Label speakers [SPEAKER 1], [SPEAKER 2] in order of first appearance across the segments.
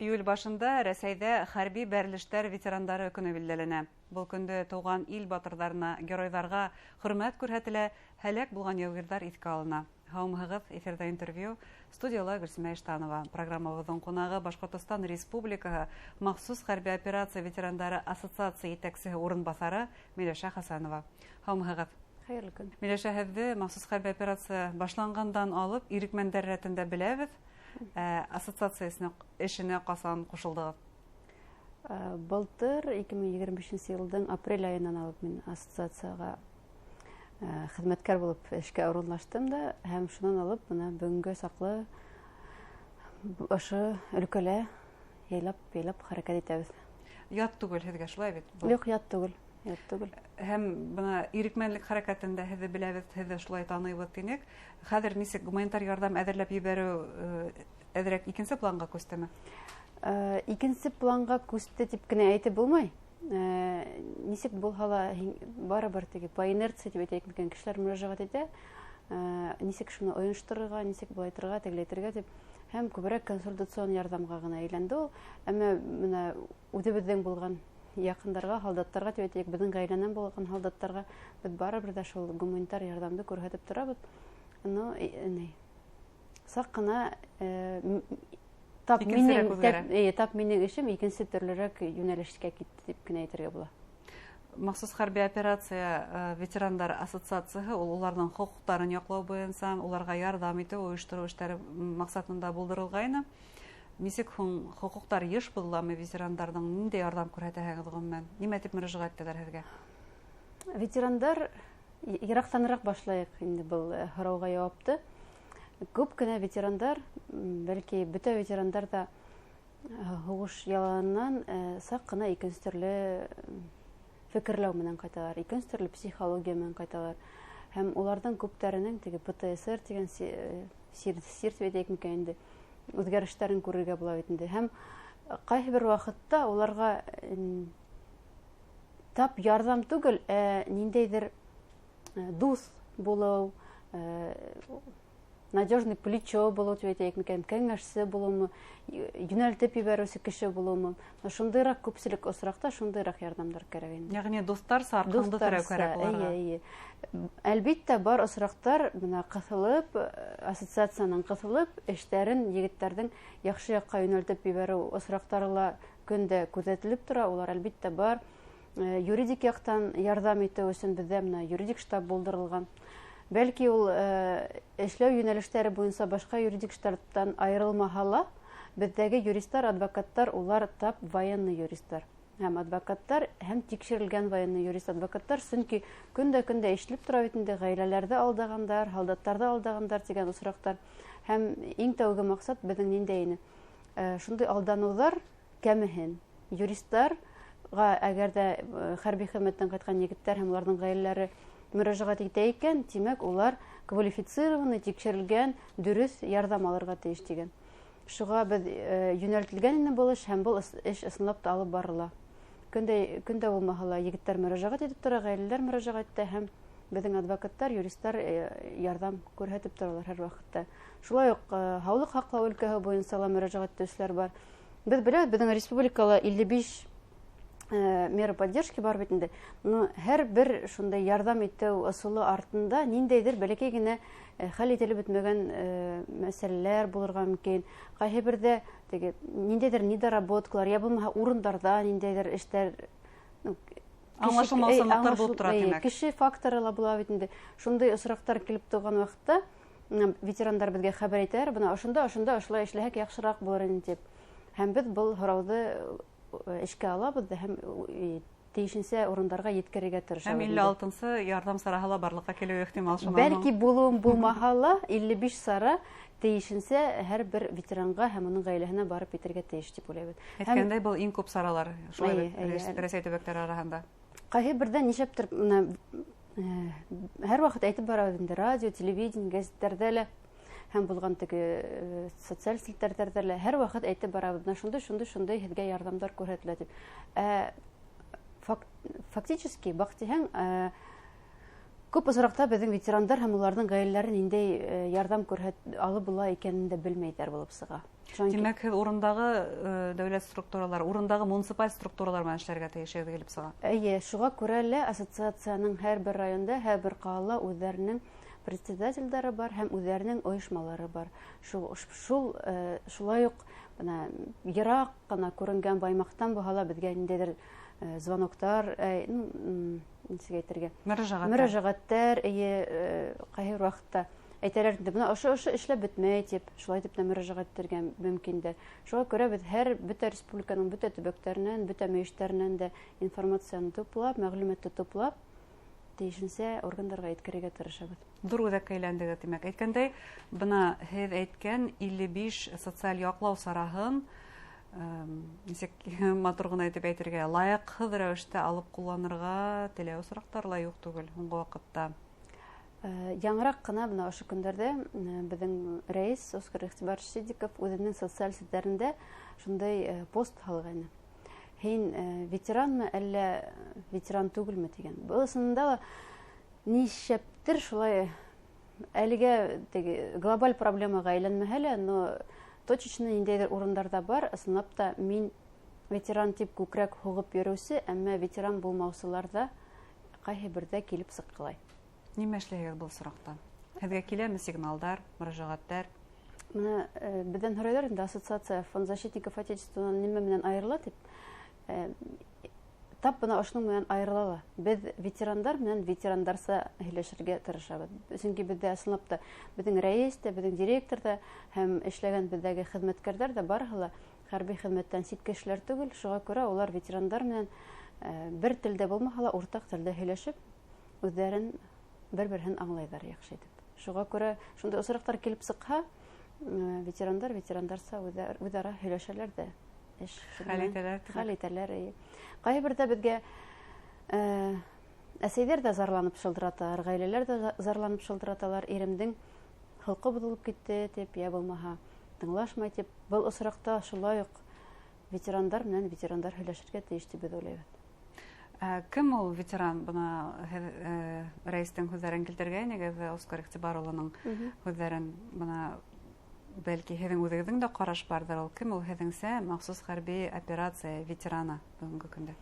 [SPEAKER 1] Июль башында Рәсәйҙә хәрби бәрелештәр ветерандары көнө билдәләнә. Был көндө тыуған ил батырҙарына, геройҙарға хөрмәт күрһәтелә, һәләк булған яугирҙар иҫкә алына. Һаумыһығыҙ, эфирҙа интервью, студияла Гөлсимә Иштанова. Программабыҙҙың ҡунағы Башҡортостан Республикаһы махсус хәрби операция ветерандары ассоциация етәксеһе урынбаҫары Миләүшә Хәсәнова. Һаумыһығыҙ.
[SPEAKER 2] Хәйерле көн.
[SPEAKER 1] Миләүшә, һеҙҙе махсус хәрби операция башланғандан алып ирекмәндәр рәтендә беләбеҙ. Ассоциация эшенә ҡасан ҡушылдығыҙ?
[SPEAKER 2] Былтыр 2025 йылдың апрель айынан алып мин ассоциацияға хеҙмәткәр булып эшкә урынлаштым да, һәм шунан алып бына бөгөнгә саҡлы ошо өлкәлә яйлап-яйлап хәрәкәт итәбеҙ.
[SPEAKER 1] Ят түгел һеҙгә, шулай бит?
[SPEAKER 2] Юҡ, ят түгел. Ят түгел.
[SPEAKER 1] Һәм бына ирекмәнлек хәрәкәтендә һеҙҙе беләбеҙ, һеҙҙе шулай таныйбыҙ тинек. Хәҙер нисек гуманитар ярҙам әҙерләп ебәреү әҙерәк икенсе планға күстеме?
[SPEAKER 2] Икенсе планға күсте тип кенә әйтеп булмай. Нисек булһа ла барыбер теге по инерции тип әйтәйек микән, кешеләр мөрәжәғәт итә. Нисек шуны ойошторорға, нисек былайтырға, тегеләйтергә тип. Һәм күберәк консультацион ярҙамға ғына әйләнде ул. Әммә бына үҙебеҙҙең булған яҡындарға, һалдаттарға тип әйтәйек, беҙҙең ғаиләнән булған һалдаттарға беҙ барыбер ҙә шул гуманитар ярҙамды күрһәтеп торабыҙ. Но, ни, саҡ ҡына тап
[SPEAKER 1] Икенсерәк
[SPEAKER 2] минең,
[SPEAKER 1] үҙгәрә.
[SPEAKER 2] Тап минең эшем икенсе төрлөрәк йүнәлешкә китте тип кенә әйтергә була.
[SPEAKER 1] Махсус хәрби операция ветерандар ассоциацияһы ул уларҙың хоҡуҡтарын яҡлау буйынса, уларға ярҙам итеү, ойоштороу эштәре маҡсатында булдырылғайны. Нисек һуң хоҡуҡтар йыш боҙоламы ветерандарҙың? Ниндәй ярҙам күрһәтәһегеҙ ғөмүмән? Нимә тип мөрәжәғәт итәләр һеҙгә?
[SPEAKER 2] Ветерандар йыраҡтаныраҡ башлайыҡ инде был һорауға яуапты. Күп кенә ветерандар, бәлки бөтә ветерандар да һуғыш яланынан саҡ ҡына икенсе төрлө фекерләү менән ҡайталар, икенсе төрлө психология менән ҡайталар. Һәм уларҙың күптәренең теге ПТСР тигән сир тип әйтәйек микән инде, үҙгәрештәрен күрергә була бит инде. Һәм ҡайһы бер ваҡытта уларға тап ярҙам түгел, ә ниндәйҙер дуҫ булыу, надежный плечо булыу тип әйтәйек микән, кәңәшсе булыумы, йүнәлтеп ебәреүсе кеше булыумы. Менә шундыйраҡ күпселек осраҡта шундыйраҡ ярҙамдар кәрәк инде.
[SPEAKER 1] Йәғни дуҫтарса арҡаңды терәү кәрәк
[SPEAKER 2] Дуҫтарса,
[SPEAKER 1] уларға.
[SPEAKER 2] Эйе, эйе. Әлбиттә, бар осраҡтар бына ҡыҫылып, ассоциациянан ҡыҫылып, эштәрен егеттәрҙең яҡшы яҡҡа йүнәлтеп ебәреү осраҡтары ла көн дә күҙәтелеп тора, улар әлбиттә бар. Юридик яҡтан ярҙам итеү өсөн беҙҙә бына юридик штаб булдырылған. Бәлки ул эшләү йүнәлештәре буйынса башҡа юридик штабтан айырылмаһа ла, беҙҙәге юристар, адвокаттар, улар тап военный юристар. Һәм адвокаттар, һәм тикшерелгән военный юрист адвокаттар, сөнки көндә-көндә ишетелеп тора бит инде, ғаиләләрҙе алдағандар, һалдаттарҙы алдағандар тигән осраҡтар. Һәм иң тәүге маҡсат беҙҙең ниндәй ине? Шундай алданыуҙар кәмеһен. Юристарға, әгәр ҙә хәрби хеҙмәттән ҡайтҡан егеттәр һәм уларҙың ғаиләләре мөрәжәғәт итә икән, тимәк, улар квалифицированный, тикшерелгән, дөрөҫ ярҙам алырға тейеш тигән. Шуға беҙ йүнәлтелгән ине был эш, һәм был эш ысынлап та алып барыла. Көндә булмаһа ла егеттәр мөрәжәғәт итеп тора, ғаиләләр мөрәжәғәт итә, һәм беҙҙең адвокаттар, юристар ярҙам күрһәтеп торалар һәр ваҡытта. Шулай уҡ һаулыҡ һаҡлау өлкәһе буйынса ла мөрәжәғәт итеүселәр бар. Беҙ беләбеҙ, беҙҙең республикала илле биш мера поддержки бар бит инде. Но һәр бер шундай ярҙам итеү ысулы артында ниндәйҙер бәләкәй генә хәл ителеп бөтмәгән мәсьәләләр булырға мөмкин. Ҡайһы берҙә теге ниндәйҙер недоработкалар, я булмаһа урындарҙа ниндәйҙер эштәр, ну,
[SPEAKER 1] Аңлашылмаусанлыҡтар булып тора, тимәк.
[SPEAKER 2] Кеше факторы ла була бит инде. Шундай осраҡтар килеп тыуған ваҡытта ветерандар беҙгә хәбәр итәләр, бына ошонда, ошонда ошолай эшләһәк яҡшыраҡ булыр ине тип. Һәм беҙ был һорауҙы эшкә алабыҙ да һәм тейешенсә урындарға еткерергә тырышабыҙ.
[SPEAKER 1] Һәм илле алтынсы ярҙам сараһы ла барлыҡҡа килеүе ихтимал шунан һуң.
[SPEAKER 2] Бәлки булыуым булмаһа ла, илле биш сара тейешенсә һәр бер ветеранға һәм уның ғаиләһенә барып етергә тейеш тип уйлайбыҙ. Һәм
[SPEAKER 1] Әйткәндәй, был иң күп саралар шулай
[SPEAKER 2] Эйе,
[SPEAKER 1] бит,
[SPEAKER 2] эйе, эйе.
[SPEAKER 1] Рәсәй төбәктәре араһында.
[SPEAKER 2] Ҡайһы берҙә нишләптер, бына һәр ваҡыт әйтеп барабыҙ инде, радио, телевидение, гәзиттәрҙә лә һәм булған теге социаль селтәрҙәрҙә лә һәр ваҡыт әйтеп барабыҙ, бына шундай, шундай, шундай һеҙгә ярҙамдар күрһәтелә тип. Фактически, баҡтиһәң, Күп осраҡта беҙҙең ветерандар һәм уларҙың ғаиләләре ниндәй ярҙам күрһәт алып була икәнен дә белмәйҙәр булып сыға.
[SPEAKER 1] Тимәк, һеҙ урындағы дәүләт структуралары, урындағы муниципаль структуралар менән эшләргә тейешегеҙ килеп сыға.
[SPEAKER 2] Эйе, шуға күрә лә ассоциацияның һәр бер районда, һәр бер ҡалала үҙҙәренең председателдәре бар һәм үҙҙәренең ойошмалары бар. Шулай уҡ бына йыраҡ ҡына күренгән Баймаҡтан булһа ла беҙгә ниндәйҙер звоноктар, нисек әйтергә? Мөрәжәғәттәр, эйе, ҡайһы бер ваҡытта әйтәләр инде, бына ошо эшләп бөтмәй тип, шулай тип тә мөрәжәғәт итергә мөмкин дә. Шуға күрә беҙ һәр бөтә республиканың бөтә төбәктәренән, бөтә мөйөштәренән дә информацияны туплап, мәғлүмәтте туплап, тейешенсә органдарға еткерергә тырышабыҙ.
[SPEAKER 1] Ҙур үҙәккә әйләндегеҙ, тимәк. Әйткәндәй, бына һеҙ әйткән 55 социаль яҡлау сараһын нисек матур ғына итеп әйтергә, лайыҡһыҙ рәүештә алып ҡулланырға теләү осраҡтары ла юҡ түгел һуңғы ваҡытта.
[SPEAKER 2] Яңыраҡ ҡына бына ошо көндәрҙә беҙҙең рәйес Оскар Ихтибарович Сидиков үҙенең социаль селтәрендә шундай пост һалғайны. Һин ветеранмы, әллә ветеран түгелме тигән. Был ысынында ла нишәптер шулай әлегә теге глобаль проблемаға әйләнмәһә лә, но точечно ниндәйҙер урындарҙа бар, ысынлап та мин ветеран тип күкрәк һуғып йөрөүсе, әммә ветеран булмаусылар ҙа ҡайһы берҙә килеп сыҡҡылай.
[SPEAKER 1] Нимә эшләйһегеҙ был сораҡта? Һеҙгә киләме сигналдар, мөрәжәғәттәр?
[SPEAKER 2] Бына беҙҙән һорайҙар инде, ассоциация Фонд защитников Отечестванан нимә менән айырыла тип. Тап бына ошоноң менән айырыла ла. Беҙ ветерандар менән ветерандарса һөйләшергә тырышабыҙ. Сөнки беҙҙә ысынлап та беҙҙең рәйес тә, беҙҙең директор ҙа һәм эшләгән беҙҙәге хеҙмәткәрҙәр ҙә барыһы ла хәрби хеҙмәттән сит кешеләр түгел. Шуға күрә улар ветерандар менән бер телдә булмаһа ла уртаҡ телдә һөйләшеп, үҙҙәрен бер-береһен аңлайҙар яҡшы итеп. Шуға күрә шундай осраҡтар килеп сыҡһа, ветерандар ветерандарса үҙ-ара һөйләшәләр ҙә. Эш
[SPEAKER 1] хәл итәләр.
[SPEAKER 2] Хәл итәләр, эйе. Ҡайһы берҙә беҙгә әсәйҙәр ҙә зарланып шылтыраталар, ғаиләләр ҙә зарланып шылтыраталар, иремдең холҡо боҙолоп китте тип, йә булмаһа тыңлашмай тип. Был осраҡта шулай уҡ ветерандар менән ветерандар һөйләшергә тейеш тип беҙ уйлайбыҙ.
[SPEAKER 1] Кем ул ветеран? Бына һеҙ рәйестең һүҙҙәрен килтергәйнегеҙ, Оскар Ихтибар улының һүҙҙәрен. Бына бәлки һеҙҙең үҙегеҙҙең дә ҡараш барҙыр ул. Кем ул һеҙҙеңсә махсус хәрби операция ветераны бөгөнгө көндә?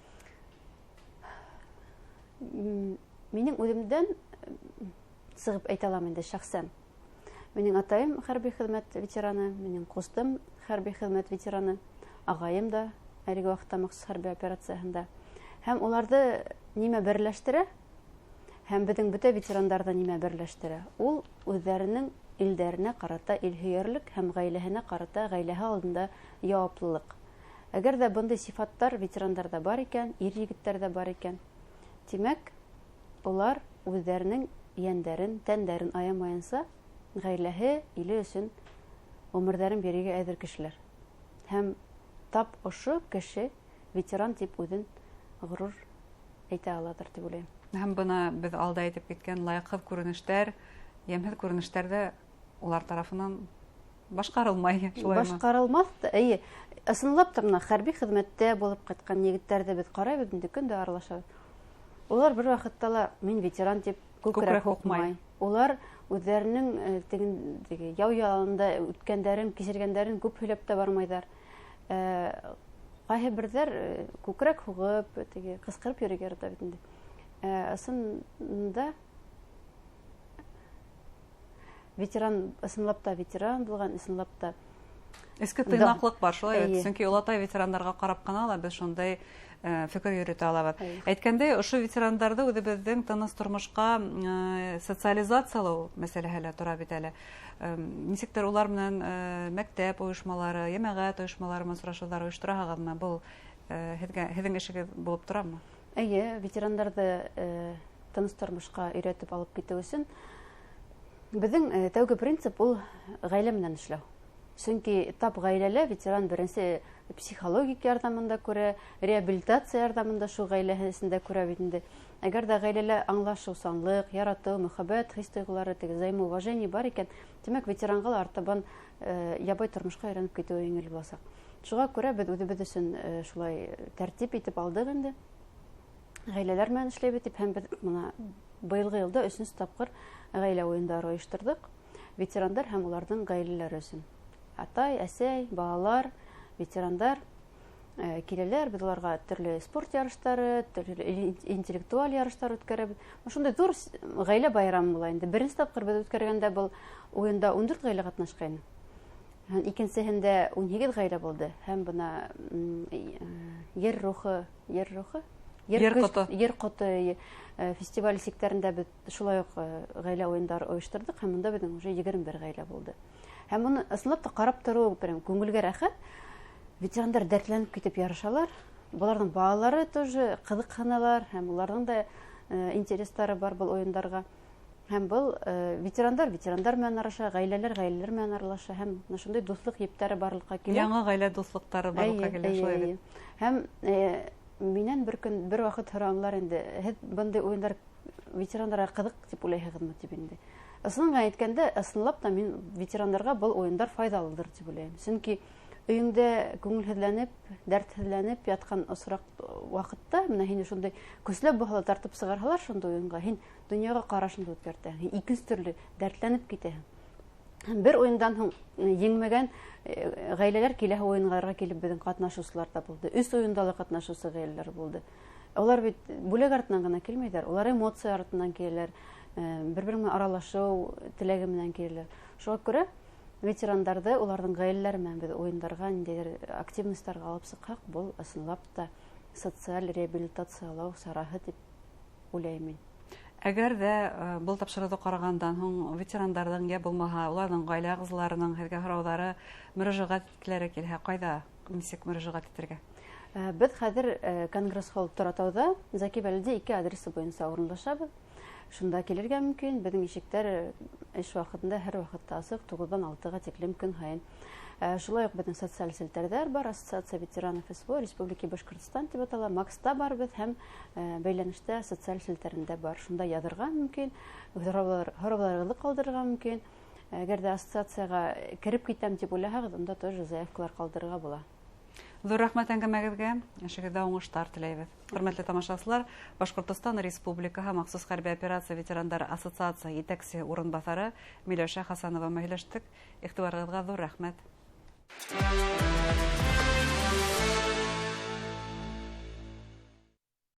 [SPEAKER 2] Минең үҙемдән сығып әйтә алам инде шәхсән. Минең атайым хәрби хеҙмәт ветераны, минең ҡустым хәрби хеҙмәт ветераны, ағайым да әлеге ваҡытта махсус хәрби операцияһында. Һәм уларҙы нимә берләштерә? Һәм беҙҙең бөтә ветерандарҙы нимә берләштерә? Ул үҙҙәренең илдәренә ҡарата илһөйәрлек һәм ғаиләһенә ҡарата ғаиләһе алдында яуаплылыҡ. Әгәр ҙә бындай сифаттар ветерандарҙа бар икән, ир-егеттәрҙә бар икән, тимәк, улар үҙҙәренең йәндәрен, тәндәрен аямайынса ғаиләһе, иле өсөн ғүмерҙәрен бирергә әҙер кешеләр. Һәм тап ошо кеше ветеран тип үҙен ғорур әйтә алалыр тип уйлайым.
[SPEAKER 1] Һәм бына беҙ алда әйтеп киткән лайыҡһыҙ күренештәр, йәмһеҙ күренештәр ҙә улар тарафынан башҡарылмай, шулаймы?
[SPEAKER 2] Башҡарылмаҫ та, эйе. Ысынлап та бына хәрби хеҙмәттә булып ҡайтҡан егеттәрҙе беҙ ҡарайбыҙ инде, көн дә аралашабыҙ. Улар бер ваҡытта ла мин ветеран тип күкрәк
[SPEAKER 1] Күкрәк һуҡмай.
[SPEAKER 2] һуҡмай. Улар үҙҙәренең теге яу яланда үткәндәрен, кисергәндәрен күп һөйләп тә бармайҙар. Ҡайһы берҙәр күкрәк һуғып, теге ҡысҡырып йөрөргә ярата бит инде. Ысында ветеран, ысынлап та ветеран булған, ысынлап та
[SPEAKER 1] Эске тыйнаҡлыҡ бар, шулай бит.
[SPEAKER 2] Эйе.
[SPEAKER 1] Сөнки олатай ветерандарға ҡарап ҡына ла беҙ шундай фекер йөрөтә алабыҙ.
[SPEAKER 2] Эйе.
[SPEAKER 1] Әйткәндәй, ошо ветерандарҙы үҙебеҙҙең тыныс тормошҡа социализациялау мәсьәләһе лә тора бит әле. Нисектер улар менән мәктәп ойошмалары, йәмәғәт ойошмалары менән осрашыуҙар ойоштораһығыҙмы? Был һеҙҙең эшегеҙ булып торамы?
[SPEAKER 2] Эйе, ветерандарҙы тыныс тормошҡа өйрәтеп алып китеү өсөн беҙҙең тәүге принцип ул ғаилә менән эшләү. Сөнки тап ғаиләлә ветеран беренсе психологик ярҙамын да күрә, реабилитация ярҙамын да шул ғаиләһе эсендә күрә бит инде. Әгәр ҙә ғаиләлә аңлашыусанлыҡ, яратыу, мөхәббәт, хис тойғолары, теге взаимоуважение бар икән, тимәк, ветеранға ла артабан ябай тормошҡа өйрәнеп китеүе еңел буласаҡ. Шуға күрә беҙ үҙебеҙ өсөн шулай тәртип итеп алдыҡ инде. Ғаиләләр менән эшләйбеҙ тип, һәм беҙ бына Быйылғы йылда өсөнсө тапҡыр ғаилә уйындары ойошторҙоҡ. Ветерандар һәм уларҙың ғаиләләре өсөн. Атай, әсәй, балалар, ветерандар киләләр, беҙ уларға төрлө спорт ярыштары, төрлө интеллектуаль ярыштар үткәрәбеҙ. Шундай ҙур ғаилә байрамы була инде. Беренсе тапҡыр беҙ үткәргәндә был уйында 14 ғаилә ҡатнашҡайны. Һәм икенсеһендә 18 ғаилә булды. Һәм бына ер рухы, ер ҡото фестиваль сиктәрендә беҙ шулай уҡ ғаилә уйындары ойошторҙоҡ, һәм унда беҙҙең уже 21 ғаилә булды. Һәм уны ысынлап та ҡарап тороу прям күңелгә рәхәт. Ветерандар дәртләнеп китеп ярышалар. Быларҙың балалары тоже ҡыҙыҡһыналар, һәм уларҙың да интерестары бар был уйындарға. Һәм был ветерандар ветерандар менән аралаша, ғаиләләр ғаиләләр менән аралаша, һәм шундай дуҫлыҡ ептәре барлыҡҡа килә.
[SPEAKER 1] Яңы ғаилә дуҫлыҡтары барлыҡҡа килә шулай бит.
[SPEAKER 2] Һәм минән бер көн бер ваҡыт һоранылар инде, һеҙ бындай уйындар ветерандарға ҡыҙыҡ тип уйлайһығыҙмы тип инде. Ысынлап әйткәндә, ысынлап та мин ветерандарға был уйындар файҙалыдыр тип уйлайым. Сөнки өйөңдә күңелһеҙләнеп, дәртһеҙләнеп ятҡан осраҡ ваҡытта менә һине шундай көсләп булһа ла тартып сығарһалар шундай уйынға, һин донъяға ҡарашыңды үҙгәртәһең, һин икенсе төрлө дәртләнеп китәһең. Һәм бер уйындан һуң еңмәгән ғаиләләр киләһе уйынғарға килеп беҙҙең ҡатнашыусылар ҙа булды. 3 уйында ла ҡатнашыусы ғаиләләр булды. Улар бит бүләк артынан ғына килмәйҙәр, улар эмоция артынан киләләр, бер-бер менән аралашыу теләге менән киләләр. Шуға күрә ветерандарҙы, уларҙың ғаиләләре менән беҙ уйындарға, ниндәйҙер активностарға алып сыҡһаҡ, был ысынлап та социаль реабилитациялау сараһы тип уйлайым мин.
[SPEAKER 1] Әгәр ҙә был тапшырыуҙы ҡарағандан һуң ветерандарҙың йә булмаһа уларҙың ғаилә ағзаларының һеҙгә һорауҙары, мөрәжәғәт иткеләре килһә, ҡайҙа, нисек мөрәжәғәт итергә?
[SPEAKER 2] Беҙ хәҙер Конгресс-холл Торатауҙа, Зәки Вәлиди 2 адресы буйынса урынлашабыҙ. Шунда килергә мөмкин. Беҙҙең ишектәр эш ваҡытында һәр ваҡытта асыҡ, туғыҙҙан алтыға тиклем көн һайын. Шулай уҡ беҙҙең социаль селтәрҙәр бар, Ассоциация ветеранов СВО Республики Башҡортостан тип атала, Макста бар беҙ һәм бәйләнештә социаль селтәрендә бар. Шунда яҙырға мөмкин, һорауларығыҙҙы ҡалдырырға мөмкин. Әгәр ҙә ассоциацияға кереп китәм тип уйлаһағыҙ, унда тоже заявкалар ҡалдырырға була.
[SPEAKER 1] Ҙур рәхмәт әңгәмәгеҙгә, эшегеҙҙә уңыштар теләйбеҙ. Хөрмәтле тамашасылар, Башҡортостан Республикаһы махсус хәрби операция ветерандары ассоциацияһы етәксе урынбаҫары Миләүшә Хасанова менән һөйләштек. Иғтибарығыҙға ҙур рәхмәт.